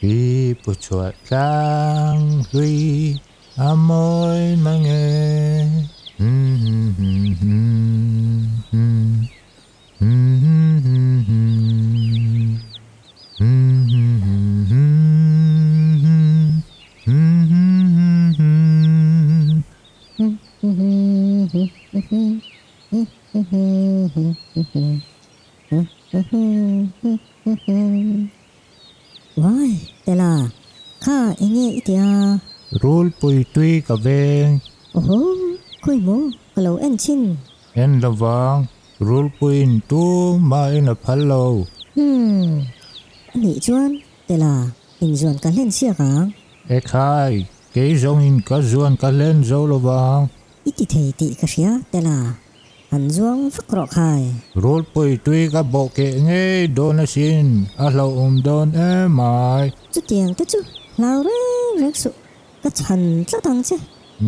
Pi pu chhuah tlang hlui a mawi mang e. Vai, Tela, kha enge i tia? Rulpui tui ka veng. Oho, khawi maw ka lo en chhin. En lovang, Rulpuiin tumahin a phal lo. Hmm, a nih chuan Tela, inzuan ka hlen siak ang. Ekhai, kei zawngin ka zuan ka hlen zo lovang. I ti thei tih ka hria, Tela. Han zuang vak rawh khai. Rulpui tui ka bawh keh ngei dawn asin, a hlauhawm dawn emai. Chutiang te chu hlau reng reng suh, ka chhan tlat ang che.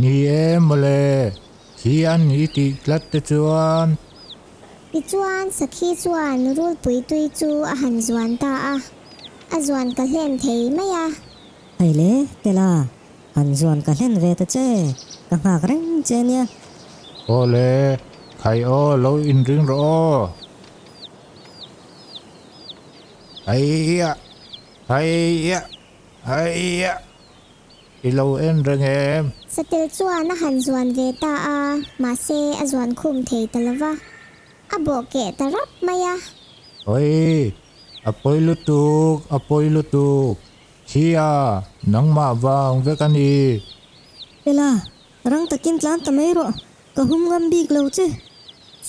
Ni e mawle, khi an i tih tlat te chuan. Tichuan Sakhi chuan Rulpui tui chu a han zuan ta a, a zuan ka hlen thei mai a. Hei le, Tela, Han zuan ka hlen ve ta che, ka nghak reng che nia. Aw le, khai aw lo inring rawh aw. Haia, haia, haia, i lo en reng em? Satel chuan a han zuan ve ta a, mahse a zuan khum thei ta lo va, a bawh keh ta rap mai a. Oi, a pawi lutuk, a pawi lutuk. Thia, nangmah vang vek a ni. Ela, rang takin tlan ta mai rawh, ka hum ngam bik lo che.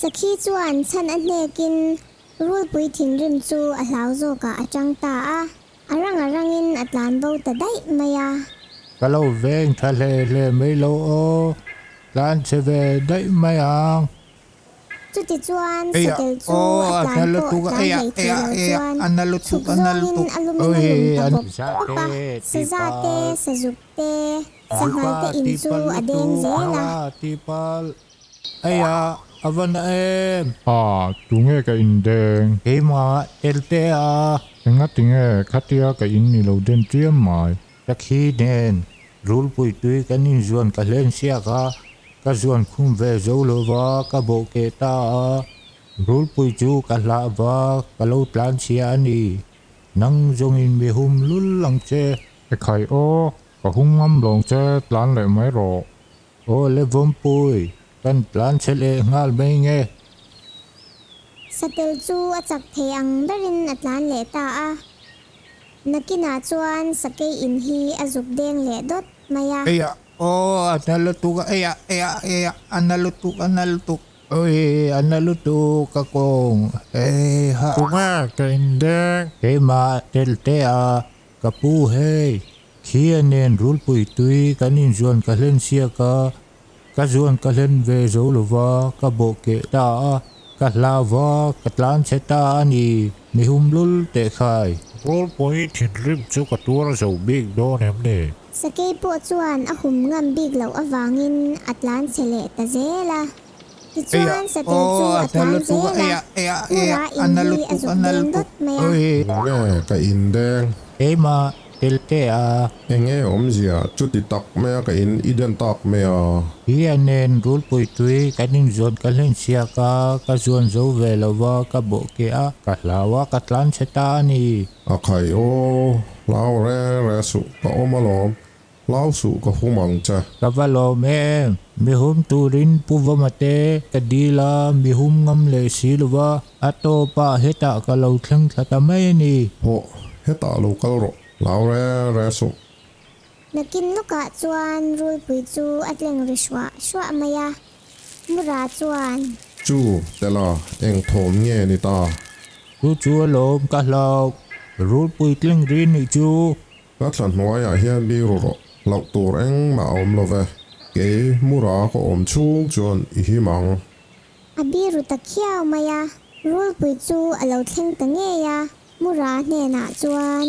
Sakhi chuan chhan a hnekin Rulpui thinrim chu a hlau zawkah a tang ta a, a rang a rangin a tlan bo ta daih mai a. Ka lo veng tha hle hle mai lo aw, tlan che ve daih mai ang. Chutichuan satel chu a tlan pawh tlan hlei thei lo chuan chhuk zawngin a lumin a lum ta bawp bawp a, saza te, sazuk te, sanghal te in chu a deng zel a. Ka zuan khum ve zo lova ka bawh keh ta a, Rulpui chu ka hlah va ka lo tlan chhia a ni. Nang zawngin mi hum lul ang che. Ekhai aw, ka hung ngam lawng che tlan leh mai rawh. Aw le Vawmpui, kan tlan chhe leh nghal mai nge. Satel chu a chak thei ang berin a tlan leh ta a. Nakinah chuan sakei in hi a zuk deng leh dawt mai a. Eia Aw a na lutuk a eia eia eia a na lutuk a na lutuk oi a na lutuk ka kawng ei ha. Tunge ka indeng? Keimah tel te a ka pu hei khi a nen rulpui tui kan inzuan ka hlen siak a ka zuan ka hlen ve zo lova ka bawh keh ta a ka hlau va ka tlan chhe ta a ni mi hum lul teh khai. Rulpui thinrim chu ka tuar zo bik dawn em ni? Sakei pawh chuan a hum ngam bik loh avangin a tlan chhe leh ta zel a. Tichuan satel chu a tlan zel a, hmura in hi a zuk deng dawt mai a. Enge ka in deng? Keimah telte a. Enge awmzia chuti tak mai a ka in i den tak mai a. Hi a nen rulpui tui kan inzuan ka hlen siak a, ka zuan zo ve lo va ka bawh keh a, ka hlau a ka tlan chhe ta a ni. A khai aw, hlau re re suh ka awm alawm, hlau suh ka hum ang che. Ka va lawm em, mi hum turin Pu Vawma te ka dil a, mi hum ngam leh si lo va, a tawpah hetah ka lo thleng thla ta mai a ni. Hawh, hetah lo kal rawh, hlau re re suh. Nakin lawkah chuan Rulpui chu a tleng ri hruah hruah mai a, Mura chuan. Chu, Tela, eng thawm nge ni ta? Chu chu alawm ka hlauh, Rulpui tling ri nih chu. Ka thla hnuaiah hian biru rawh, hlauh tur engmah a awm lo ve. Kei Mura ka awm chhung chuan i him ang. A biru ta khiau mai a, Rulpui chu a lo thleng ta ngei a, Mura hnenah chuan.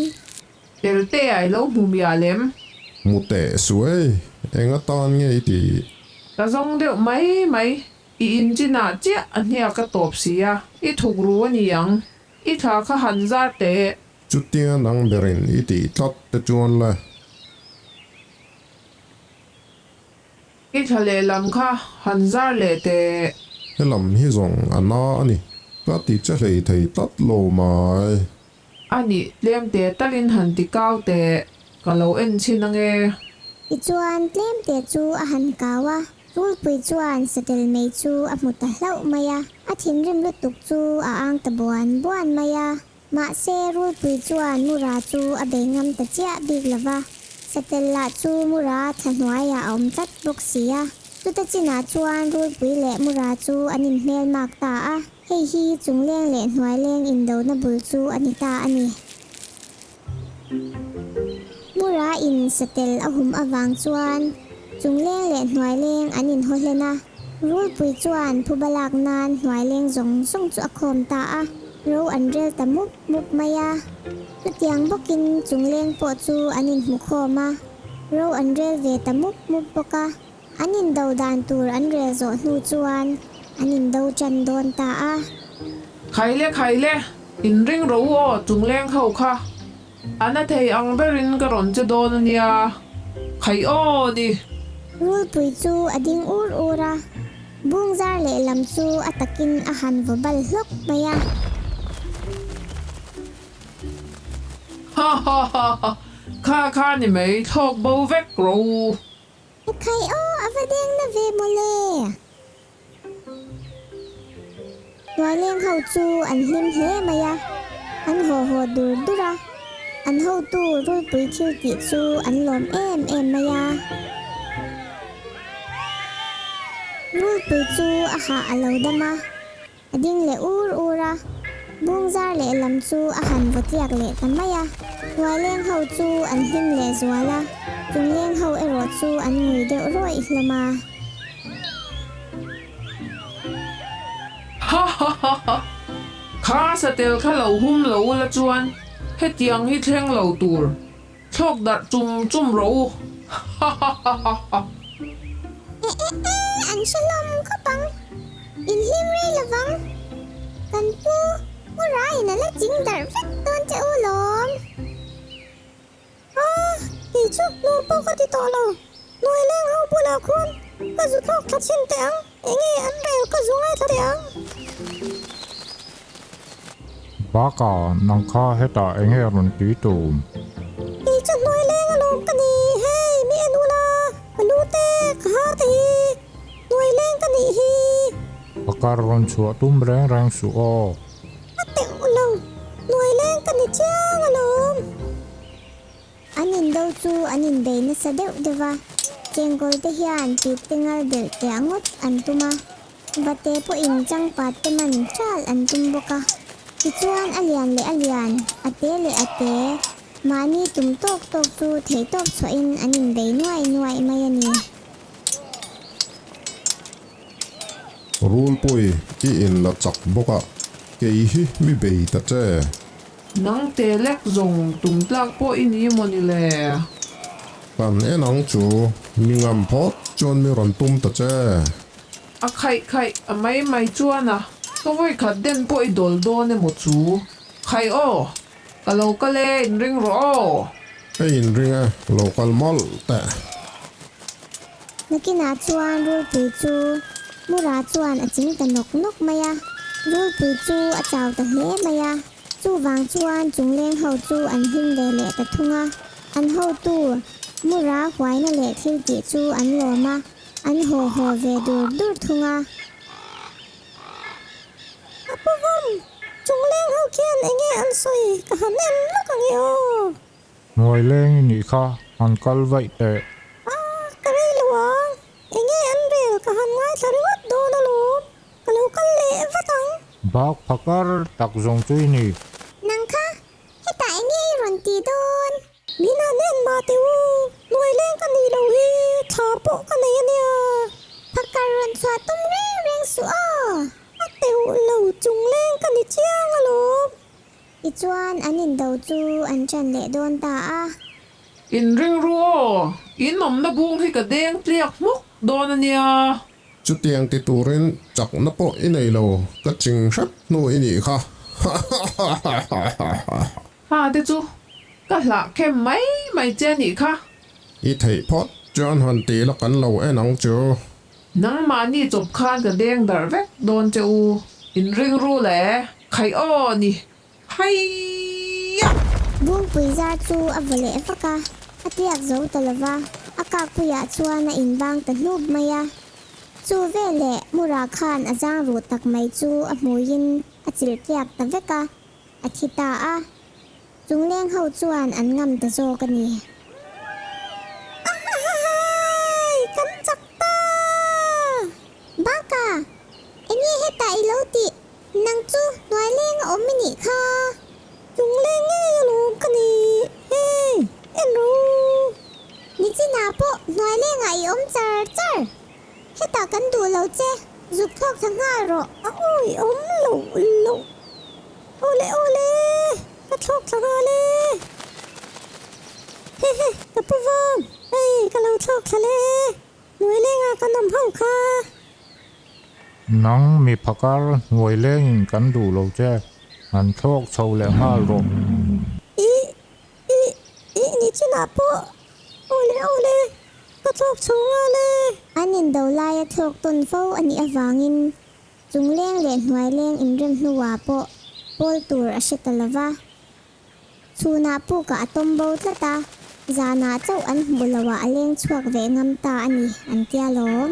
Telte a i lo hmu mial em? Hmu teh suai, eng atan nge i tih? Ka zawng deuh mai mai, i engine ah chiah a hniak a tawp si a, i thuk ru a ni ang, i thla kha han zar teh. Chutia nang berin i tih tlat te chuan le. I thla lehlam kha han zar leh teh. Helam hi zawng a na a ni. Ka ti che hlei thei tlat lo mai. A nih, tlem te talin han ti kau teh. Ka lo en chhin ange. Tichuan tlem te chu a han kau a, Rulpui chuan satel mei chu a hmu ta hlauh mai a, a thinrim lutuk chu a ang ta buan buan mai a. Mahse, Rulpui chuan Mura chu a bei ngam ta chiah bik lo va, satel lah chu Mura thla hnuaiah a awm tlat bawk si a. Chuta chinah chuan Rulpui leh Mura chu an inhmel mak ta a, hei hi chungleng leh hnuaileng indona bul chu a ni ta a ni. Mura in satel a hum avang chuan chungleng leh hnuaileng an inhaw hlen a, Rulpui chuan phuba lak nan hnuaileng zawng zawng chu a khawm ta a, ro an rel ta mup mup mai a. Chutiang bawkin chungleng pawh chu an inhmu khawm a, ro an rel ve ta mup mup bawk a. An indo dan tur an rel zawh hnu chuan an indo tan dawn ta a. Khaile khaile, inring ro u aw chungleng ho kha. A na thei ang berin ka rawn che dawn a nia. Khai aw ni. Rulpui chu a ding ur ur a, bungzar lehlam chu a takin a han vaw bal hlawk mai a. Ha ha ha ha, kha kha ni mai, thlawk bo vek ro u. Khai aw, a va deng na ve mawle. Hnuaileng ho chu an hlim hle mai a, an haw haw dur dur a, an hotu rulpui thil tih chu an lawm em em mai a. Rulpui chu a hah a lo dam a, A ding leh ur ur a, bungzar lehlam chu a han vaw tliak leh ta mai a. Hnuaileng ho chu an hlim leh zual a, chungleng ho erawh chu an ngui deuh rawih hlawm a. Ha ha ha ha! Kha satel kha lo hum lo ula chuan hetiang hi thleng lo tur thlawk darh chum chum rawh u. Ha ha ha ha ha! E e e, an hre hlawm khawp ang. In hlim rei lovang. Kan pu Mura in a la ching darh vek dawn che u lawm. Ah, kei chu nuam pawh ka ti tawh lo. Hnuai leng ho bulah khuan ka zu thlawk thla chhin teh ang, enge an rel ka zu ngaithla teh ang. Baka, nang kha hetah enge rawn tui tum? Kei chu hnuai leng alawm ka ni, hei mi en ula, ka lu te, ka ha te hi hnuai leng ka nih hi. A kar rawn chhuah tum reng reng suh aw. A teuh lo, hnuai leng ka ni chiang alawm. An indo chu an inbei nasa deuh deuh a, chengkawl te hian pit te ngal delh teh ngawt an tum a. Vate pawhin changpat te man ṭal an tum bawk a. Tichuan a lian leh a lian, a te leh a te, mahni tum tawk tawk chu theihtawp chhuahin an inbei nuai nuai mai a ni. Rulpui i inla chak bawk a, kei hi mi bei ta che. Nang te lek zawng tum tlak pawh i ni maw ni le? Kan en ang chu, mi ngam phawt chuan mi rawn tum ta che. A khaih khaih a mai mai chuan a, ka vawi khat den pawh i dawl dawn emaw chu? Khaih aw, ka lo kal e, inring rawh aw. Ka inring e, lo kal mawlh teh. Nakinah chuan Rulpui chu Mura chuan a ching ta nawk nawk mai a, Rulpui chu a chau ta hle mai a, chuvang chuan chungleng ho chu an hlim ve leh ta thung a, an hotu Mura huaina leh thil tih chu an lawm a. An haw haw ve dur dur thung a. A pu vawm, chungleng ho khian enge an sawi ka han en lawk ang e aw. Hnuai leng i nih kha, han kal vaih teh. A, ka rei lo ang, enge an rel ka han ngaithla ringawt dawn alawm, ka lo kal leh vat ang. Bak phakar tak zawng chu i ni. Nang kha, hetah enge i rawn ti dawn? Min han en mah teh u, hnuai leng ka nih loh hi thla pawh ka nei a nia. Phakar rawn chhuah tum reng reng suh aw. A teuh lo chung leng ka ni chiang alawm. Tichuan an indo chu an ṭan leh dawn ta a. Inring ru aw, in awmna bung hi ka deng tliak hmuk dawn a nia. Chutiang ti turin chakna pawh i nei lo, ka ching hrep hnu i nih kha. Kha te chu ka hlah khem mai mai che a nih kha. I theih phawt chuan han ti la kan lo en ang chu. Nangmahni chawp khan ka deng darh vek dawn che u. In ring ru le, khaih aw ni. Haiyah! Bungpui zar chu a vaw leh vak a, a tliak zo ta lo va, a kakpuiah chuan a inbang ta hnup mai a. Chu veleh Mura khan a zang ruh tak mai chu a hmuiin a chilh tliak ta vek a, a thi ta a. Chungleng ho chuan an ngam ta zawk a ni. Ahahahai! Kan chak ta! Baka! Enge hetah i lo tih? Nang chu hnuai leng a awm i nih kha. Chungleng ngei alawm ka ni. Hei! En ru! Nichinah pawh hnuai lengah i awm char char. Hetah kan duh lo che, zuk thlawk thla nghal rawh. A awi awm lo lo. Awle awle, ka thlawk thla nghal e. Hehe, ka pu vang, hei ka lo thlawk thla le, hnuai lengah kan awm ho kha. Nang mi phakar hnuai lengin kan duh lo che, han thlawk chho leh nghal rawh. Ih, ih, ih ni chinah pawh awle awle, ka thlawk chho nghal e. An indo laia thlawk tawn fo a nih avangin Chungleng leh hnuaileng inrem hnuah pawh pawl tur a hre ta lo va. Chhunah pukah a tawm bo tlat a, zanah chauh an hmuh loah a leng chhuak ve ngam ta a ni, an tia lawm.